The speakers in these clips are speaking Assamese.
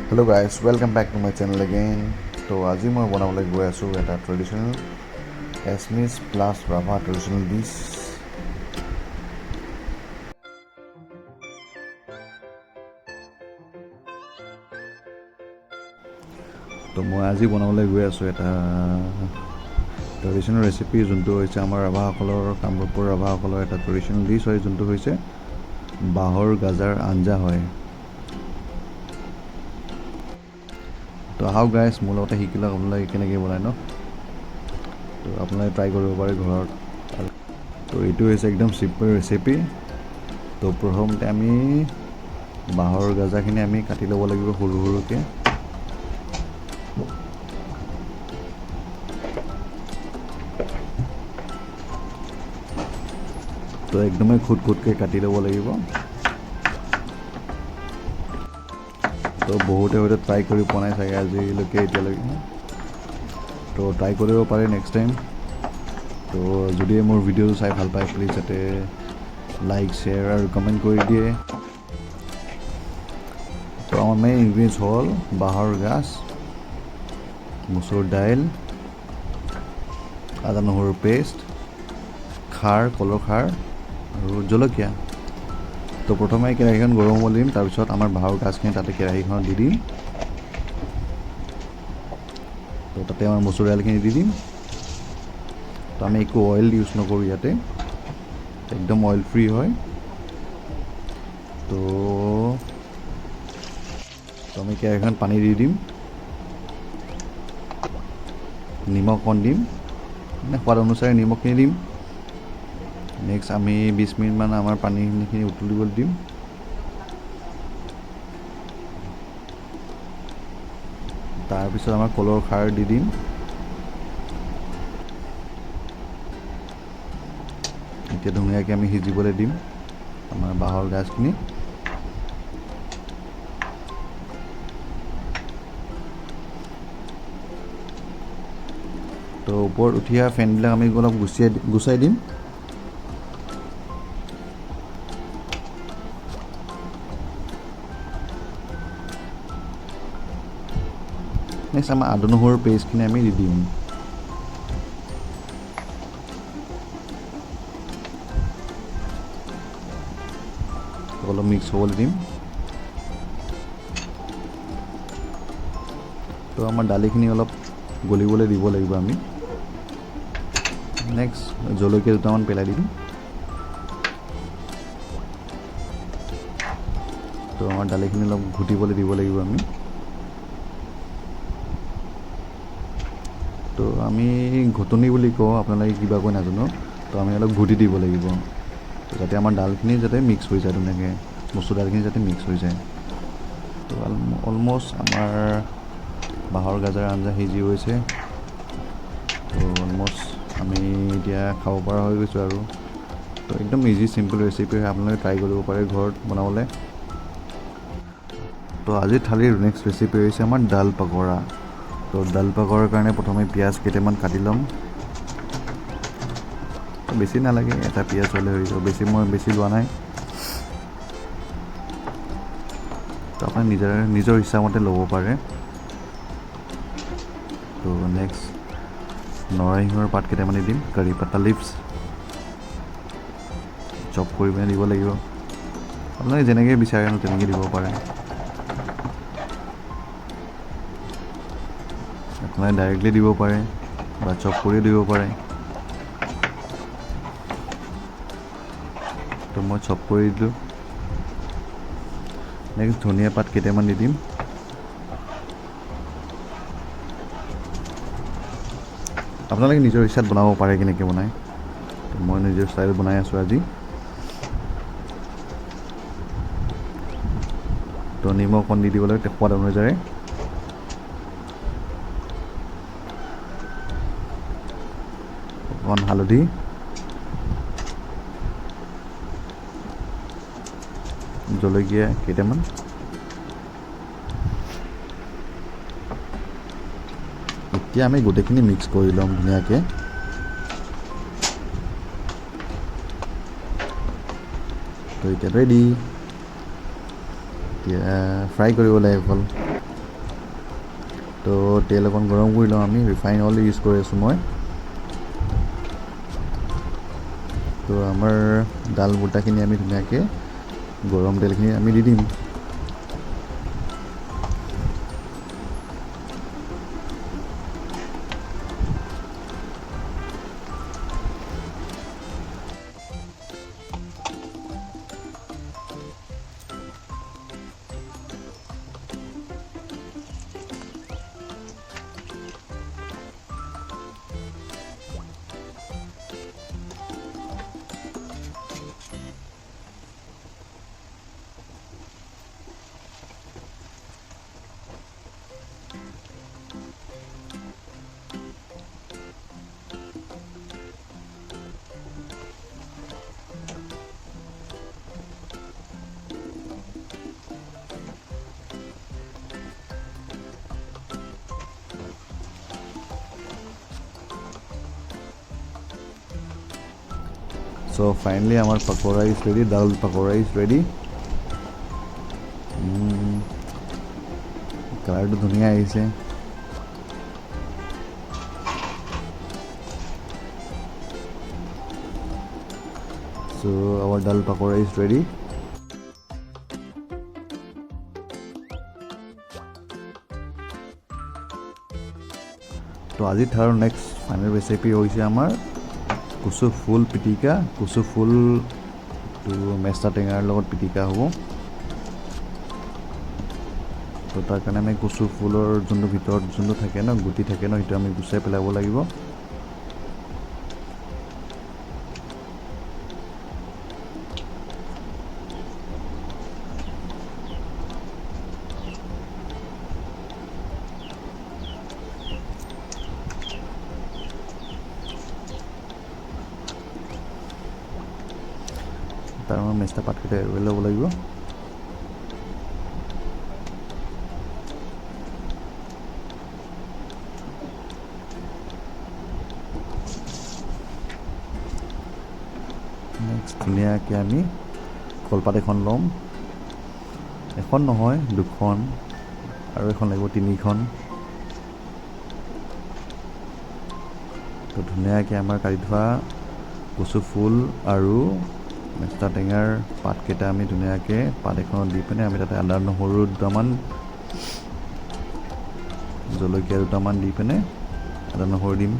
Hello guys, welcome back to my channel again. তো আজি মই বনাবলৈ গৈ আছোঁ এটা traditional Assamese plus Rabha traditional dish. তো মই আজি বনাবলৈ গৈ আছোঁ এটা ট্ৰেডিশ্যনেল ৰেচিপি, যোনটো হৈছে আমাৰ ৰাভাসকলৰ, কামৰূপৰ ৰাভাসকলৰ এটা ট্ৰেডিশ্যনেল ডিছ হয়, যোনটো হৈছে বাঁহৰ গাজাৰ আঞ্জা হয়। তো আহক গাইজ, মোৰ লগতে শিকি লওক আপোনালোকে কেনেকৈ বনায় ন। তো আপোনালোকে ট্ৰাই কৰিব পাৰে ঘৰত। তো এইটো হৈছে একদম চিম্পল ৰেচিপি। তো প্ৰথমতে আমি বাঁহৰ গাজাখিনি আমি কাটি ল'ব লাগিব সৰু সৰুকৈ। তো একদমেই খুট খুটকৈ কাটি ল'ব লাগিব। তো বহুতে হয়তো ট্ৰাই কৰি পোৱা নাই চাগে আজিলৈকে, এতিয়ালৈকে। তো ট্ৰাই কৰিব পাৰে নেক্সট টাইম। তো যদি মোৰ ভিডিঅ'টো চাই ভাল পায়, প্লিজ যাতে লাইক, শ্বেয়াৰ আৰু কমেণ্ট কৰি দিয়ে। তো আমাৰ মেইন ইনগ্ৰিডিয়েণ্টছ হ'ল বাঁহৰ গাজ, মচুৰ দাইল, আদা নহৰুৰ পেষ্ট, খাৰ, কলৰ খাৰ আৰু জলকীয়া। তো প্ৰথমে কেৰাহীখন গৰম হ'ব দিম। তাৰপিছত আমাৰ বাঁহৰ গাজখিনি তাতে কেৰাহীখনত দি দিম। তো তাতে আমাৰ মচুৰ দাইলখিনি দি দিম। তো আমি একো অইল ইউজ নকৰোঁ ইয়াতে, একদম অইল ফ্ৰী হয়। তো আমি কেৰাহীখন পানী দি দিম, নিমখ অকণ দিম, মানে সোৱাদ অনুসাৰে নিমখখিনি দিম। নেক্সট আমি 20 মিনিটমান আমাৰ পানীখিনি উতলিবলৈ দিম। তাৰপিছত আমাৰ কলৰ খাৰ দি দিম। এতিয়া ধুনীয়াকৈ আমি সিজিবলৈ দিম আমাৰ বাঁহৰ গাজখিনি। তো ওপৰত উঠি অহা ফেনবিলাক আমি অলপ গুচিয়াই গুচাই দিম। নেক্সট আমাৰ আদা নহৰুৰ পেষ্টখিনি আমি দি দিম। অলপ মিক্স হ'বলৈ দিম। তো আমাৰ দালিখিনি অলপ গলিবলৈ দিব লাগিব আমি। নেক্সট জলকীয়া দুটামান পেলাই দিম। তো আমাৰ দালিখিনি অলপ ঘুটিবলৈ দিব লাগিব আমি। তো আমি ঘুটনি বুলি কওঁ, আপোনালোকে কিবা কয় নাজানো। তো আমি অলপ ঘুটি দিব লাগিব, যাতে আমাৰ দালখিনি যাতে মিক্স হৈ যায় ধুনীয়াকৈ, মচুৰ দালখিনি যাতে মিক্স হৈ যায়। তো অলমষ্ট আমাৰ বাঁহৰ গাজাৰ আঞ্জা সিজি গৈছে। তো অলমষ্ট আমি এতিয়া খাব পৰা হৈ গৈছোঁ আৰু। তো একদম ইজি চিম্পল ৰেচিপি হয়, আপোনালোকে ট্ৰাই কৰিব পাৰে ঘৰত বনাবলৈ। তো আজিৰ থালিৰ নেক্সট ৰেচিপি হৈছে আমাৰ ডাল পকৰা। তো ডাল পকৰাৰ কাৰণে প্ৰথমে পিঁয়াজ কেইটামান কাটি ল'ম। বেছি নালাগে, এটা পিঁয়াজ হ'লে হৈ যাব। বেছি মই বেছি লোৱা নাই। তো আপুনি নিজৰ ইচ্ছামতে ল'ব পাৰে। তো নেক্সট নৰসিংহৰ পাত কেইটামান দি দিম, কাৰি পাত্তা লিভছ চপ কৰি পিনে দিব লাগিব। আপোনালোকে যেনেকৈ বিচাৰে ন তেনেকৈ দিব পাৰে। আপোনালোকে ডাইৰেক্টলি দিব পাৰে বা চপ কৰিও দিব পাৰে। তো মই চপ কৰি দিলোঁ। নেক্সট ধনিয়া পাত কেইটামান দি দিম। আপোনালোকে নিজৰ ইচ্ছাত বনাব পাৰে কেনেকৈ বনায়। তো মই নিজৰ ষ্টাইলত বনাই আছোঁ আজি। তো নিমখ অকণ দি দিব লাগে সোৱাদ অনুযায়ী। অকণ হালধি, জলকীয়া কেইটামান, এতিয়া আমি গোটেইখিনি মিক্স কৰি ল'ম ধুনীয়াকৈ। তো এতিয়া ৰেডি। এতিয়া ফ্ৰাই কৰিব লাগে অকল। তো তেল অকণ গৰম কৰি লওঁ আমি। ৰিফাইন অইল ইউজ কৰি আছোঁ মই। তো আমাৰ ডাল বুটাখিনি আমি ধুনীয়াকৈ গৰম তেলখিনি আমি দি দিম। So finally our pakora is ready, dal pakora is ready. কালাৰটো ধুনীয়া আহিছে। So our dal pakora is ready. তো আজি থাৰ নেক্সট ফাইনেল ৰেচিপি হৈছে আমাৰ কচু ফুল পিটিকা। কচু ফুলটো মেষ্টা টেঙাৰ লগত পিটিকা হ'ব। তো তাৰ কাৰণে আমি কচু ফুলৰ যোনটো ভিতৰত যোনটো থাকে ন, গুটি থাকে ন, সেইটো আমি গুচাই পেলাব লাগিব। তাৰ আমাৰ মেষ্টা পাতকেইটা এৰুৱাই ল'ব লাগিব। নেক্সট ধুনীয়াকৈ আমি কলপাত এখন ল'ম, এখন নহয় দুখন, আৰু এখন লাগিব তিনিখন। তো ধুনীয়াকৈ আমাৰ কাটি থোৱা কচু ফুল আৰু মেষ্টা টেঙাৰ পাতকেইটা আমি ধুনীয়াকৈ পাত এখনত দি পিনে আমি তাতে আদা নহৰু দুটামান, জলকীয়া দুটামান দি পিনে আদা নহৰু দিম।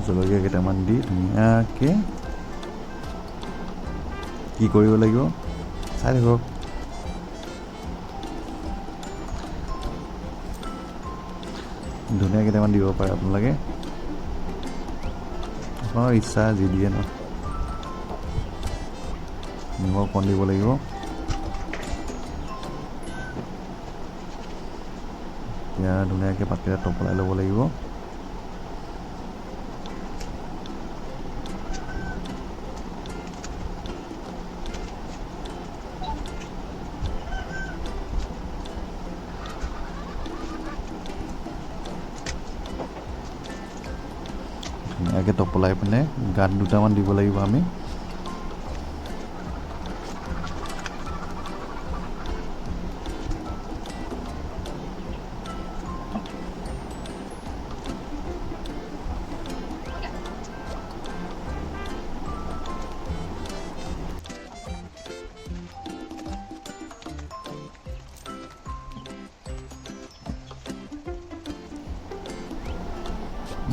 জলকীয়া কেইটামান দি ধুনীয়াকৈ কি কৰিব লাগিব চাই থাকক। ধুনীয়া কেইটামান দিব পাৰে আপোনালোকে, আপোনাৰ ইচ্ছা যি দিয়ে ন। নিমখ অকণ দিব লাগিব। এতিয়া ধুনীয়াকৈ পাতকেইটা টপলাই ল'ব লাগিব। ধুনীয়াকৈ টপলাই পিনে গাঁত দুটামান দিব লাগিব আমি।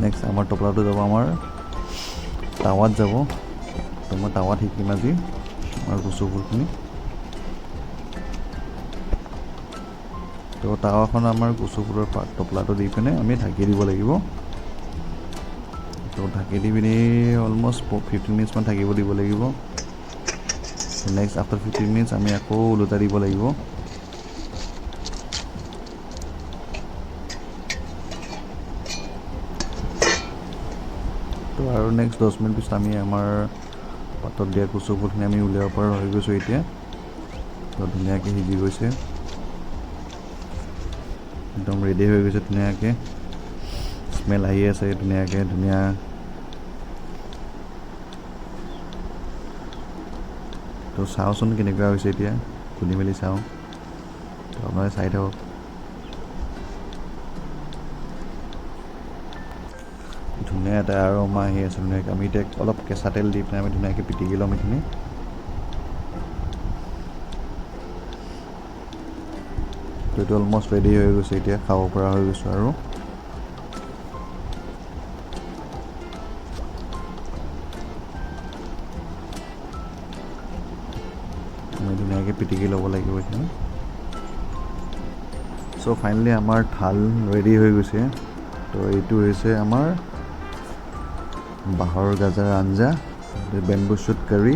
নেক্সট আমাৰ টপলাটো যাব আমাৰ টাৱাত যাব। তো মই টাৱাত শিকিম আজি আমাৰ কচু ফুলখিনি। তো টাৱাখন আমাৰ কচু ফুলৰ টপলাটো দি পিনে আমি ঢাকি দিব লাগিব। তো ঢাকি দি পিনি অলমষ্ট 15 মিনিটছমান থাকিব দিব লাগিব। নেক্সট আফটাৰ 15 মিনিটছ আমি আকৌ ওলোটাই দিব লাগিব। তো আৰু নেক্সট 10 মিনিট পিছত আমি আমাৰ পাতত দিয়া কচু ফুলখিনি আমি উলিয়াব পৰা হৈ গৈছোঁ এতিয়া। তো ধুনীয়াকৈ সিজি গৈছে, একদম ৰেডি হৈ গৈছে ধুনীয়াকৈ। স্মেল আহি আছে ধুনীয়াকৈ, ধুনীয়া। তো চাওঁচোন কেনেকুৱা হৈছে, এতিয়া খুলি মেলি চাওঁ। তো আপোনালোকে চাই থাকক। ধুনীয়া এটা আৰমা আহি আছে ধুনীয়াকৈ। আমি এতিয়া অলপ কেঁচা তেল দি পেলাই আমি ধুনীয়াকৈ পিটিকি ল'ম এইখিনি। তো এইটো অলমষ্ট ৰেডি হৈ গৈছে, এতিয়া খাব পৰা হৈ গৈছোঁ আৰু। আমি ধুনীয়াকৈ পিটিকি ল'ব লাগিব এইখিনি। চ' ফাইনেলি আমাৰ থাল ৰেডি হৈ গৈছে। তো এইটো হৈছে আমাৰ বাঁহৰ গাজাৰ আঞ্জা, বেম্বু শ্বুট কাৰী,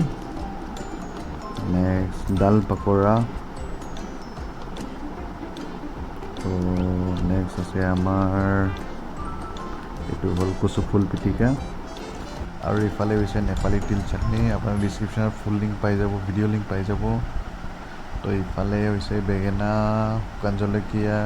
নেক্সট ডাল পকৰা, তো নেক্সট আছে আমাৰ এইটো হ'ল কচু ফুল পিটিকা, আৰু ইফালে হৈছে নেপালী তিল চাটনি। আপোনাৰ ডিছক্ৰিপশ্যনত ফুল লিংক পাই যাব, ভিডিঅ' লিংক পাই যাব। তো ইফালে হৈছে বেঙেনা, শুকান জলকীয়া,